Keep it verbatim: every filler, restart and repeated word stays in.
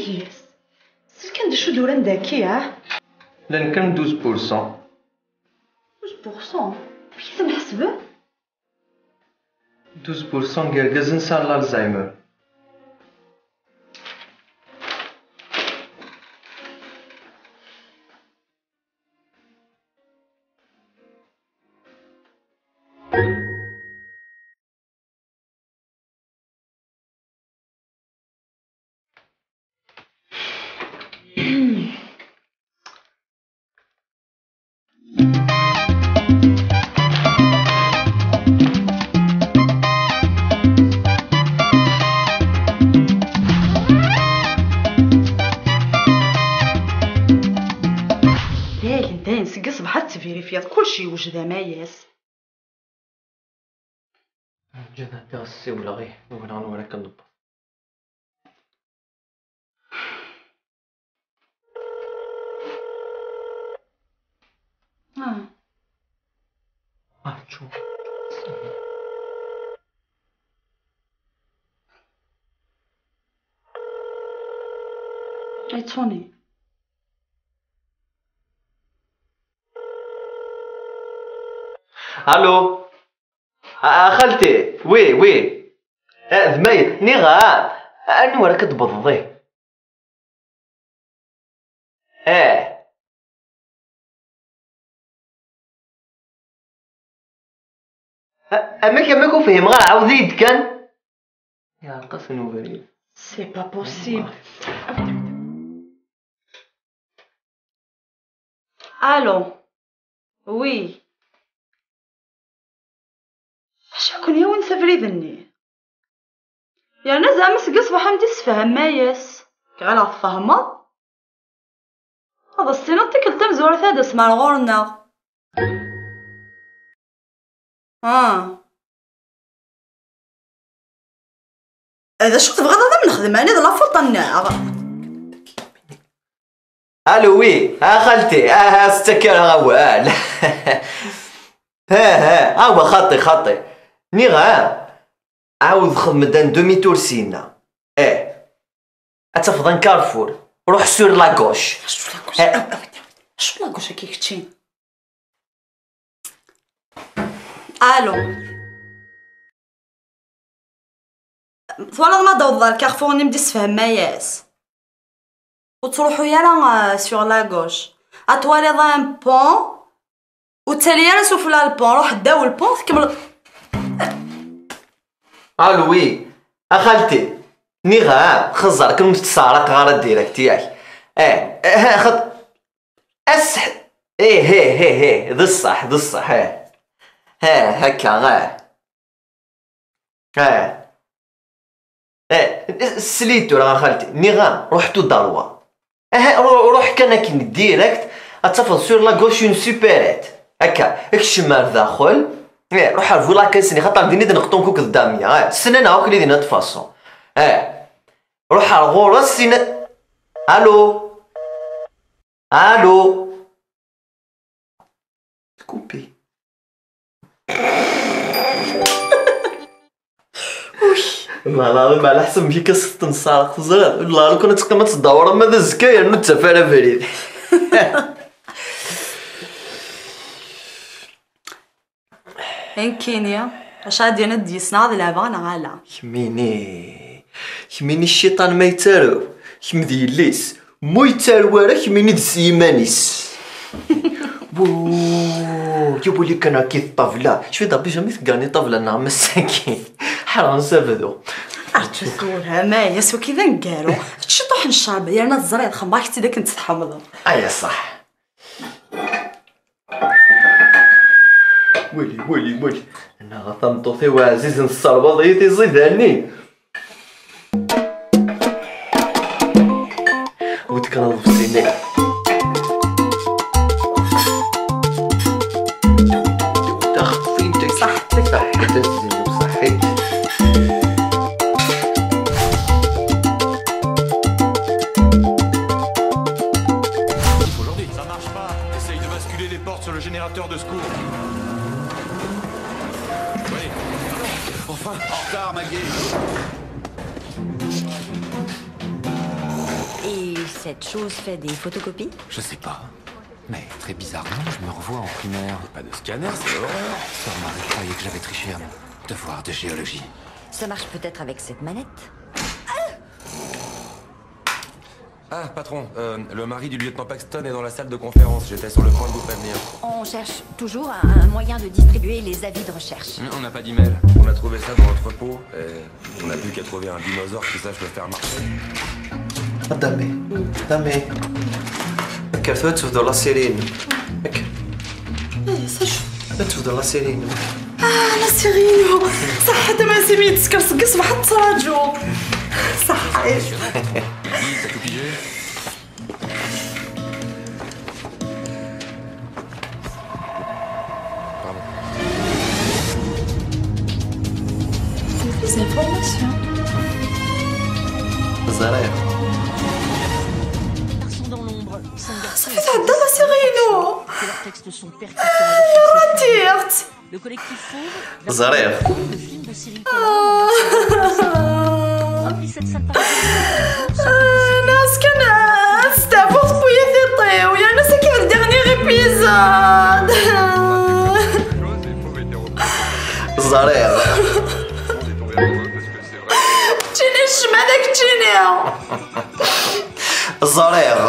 Yes. Sel kan d acu d-uran daki, ah? Llan kan douze pour cent. Douze pour cent? Amek i ten-ḥesben? Douze pour cent n yergazen sɛan l'Alzheimer. Dayen, dayen, seg ṣṣbeḥ ad tverifyeḍ, kullec yewjed a Mayas. Ǧǧan ɛeddi ssiwleɣ, ih, walaɣ anwa ara k-newweḍ. Ah. Rǧu. Yettuni. Allô. A xalti, oui, oui. Eh, d Mayas, nniɣ-am, anwa ara k-d-tewwḍeḍ, ih? Eh. A-, amek, amek ur fhimeɣ ara, ɛawed-iyi-d kan. Yeɛreq-asen ubrid. C'est pas possible. Allô. Oui. Acu i ken-yewwin s abrid-nni? Yerna zeɛma seg ṣṣbeḥ am d-issefham Mayas. Ɣileɣ tfehmeḍ. Ad as-tiniḍ tikkelt tamezwarut ad d-tasem ar ɣur-neɣ. Ah. D acu tebɣiḍ ad am-nexdem, ɛni d la faute-nneɣ? Allô, oui, a xalti, ah, ah, tettak ara awal. Ha, ha, awa, xaṭi, xaṭi. Nniɣ-am, ɛawed xdem-d un demi-tour syenna. Eh, ad tafeḍ un carrefour. Ruḥ sur la gauche. Acu la gauche? Eh. Acu la gauche-agi kečči? Allô. Twalaḍ ma d-tawḍeḍ ar lkarfur-nni m-d-issefhem Mayas. Ur ttruḥu ara, euh, sur la gauche. Ad twaliḍ un pont. Ur ttali ara sufella le pont. Ruḥ ddaw le pont, tkemmleḍ. Allô, oui. A xalti. Nniɣ-am, xeẓẓer kan ur tt-sseɛraqeɣ ara direct, yak? Eh, eh, xaṭ-, Aseḥ-, ih, ih, ih, ih, d ṣṣeḥ, d ṣṣeḥ, ih. Ih, akka, ih. Ih. Ih, sli-d tura a xalti. Nniɣ-am, ruḥ tout droit. Ih, ru-, ruḥ kan akken direct, ad tafeḍ sur la gauche une supérette. Akka, kcem ar daxel. Ih, ruḥ ar bu la caisse-nni, xaṭer din i d-neqṭun kuk d Damien. Ih, ssnen akk li din de toute façon. Ih. Ruḥ ar ɣur-s, sina-, Allô? Allô? Coupé. Uy. Wallah العظيم على حسب مشي كاس تنصار خزر. والله لو كنت تقيم تدور ما دزكا يا نو تفعل بريد. Nekkini, acu ad d-yini d yis-neɣ ad leɛbeɣ neɣ ala? Kemmini, kemmini cciṭan ma yettarew, kemm d yelli-s, mu yettarew ara kemmini d s yiman-is. Wuu, ya wali kan akka ṭṭabla. Cwi d Rabbi jamais tgani ṭṭabla-nneɣ massa-agi. Ḥerɣen s abdu. Rǧu tura, Mayas, waki d aneggaru. Ciṭuḥ n ccerba, yerna teẓriḍ xemmeɣ-ak-tt-id akken tt-tḥemmleḍ. Aya ṣṣeḥ. Wali, wali, wali. Neɣ a tameṭṭut-iw ɛzizen, tesserbaḍ-iyi tiẓidanin. Ur d-kkreḍ bessini. Daxel fintech. Ṣaḥḥit. Ṣaḥḥit, a zzin-iw, ṣaḥḥit. Aujourd'hui, ça marche pas. Essaye de basculer les portes sur le générateur de secours. Oui. Enfin, en retard, Maggie. Cette chose fait des photocopies ? Je sais pas. Mais très bizarrement, je me revois en primaire. Pas de scanner, c'est l'horreur. Sœur Marie croyait que j'avais triché à mon devoir de géologie. Ça marche peut-être avec cette manette. Ah, patron, euh, le mari du lieutenant Paxton est dans la salle de conférence. J'étais sur le point de vous prévenir. On cherche toujours un, un moyen de distribuer les avis de recherche. On n'a pas d'email. On a trouvé ça dans l'entrepôt. Et on n'a plus qu'à trouver un dinosaure qui sache le faire marcher. Dame. Dame. Akka, tura ad tebdu la série-nnem. Akka. ايه صح. Ad tebdu la série-nnem. لا سيرينو. صح، هذا ما سميت سكر سقس واحد التراجو. صح. Guy, t'as tout pigé ? Les informations. Ẓriɣ. Garçon dans l'ombre, nous sommes garçons صافي تعدى لا سيرينو. que leurs textes sont percutants. راتيرت. Le collectif Fauve, Ẓriɣ. le film de série آه، remplit cette salle par ناس كان استعبط خويا ثيطيو يا ناس كيف الديرني ابيزود. Ẓriɣ. تجيني الشمع ذاك تجيني. Ẓriɣ.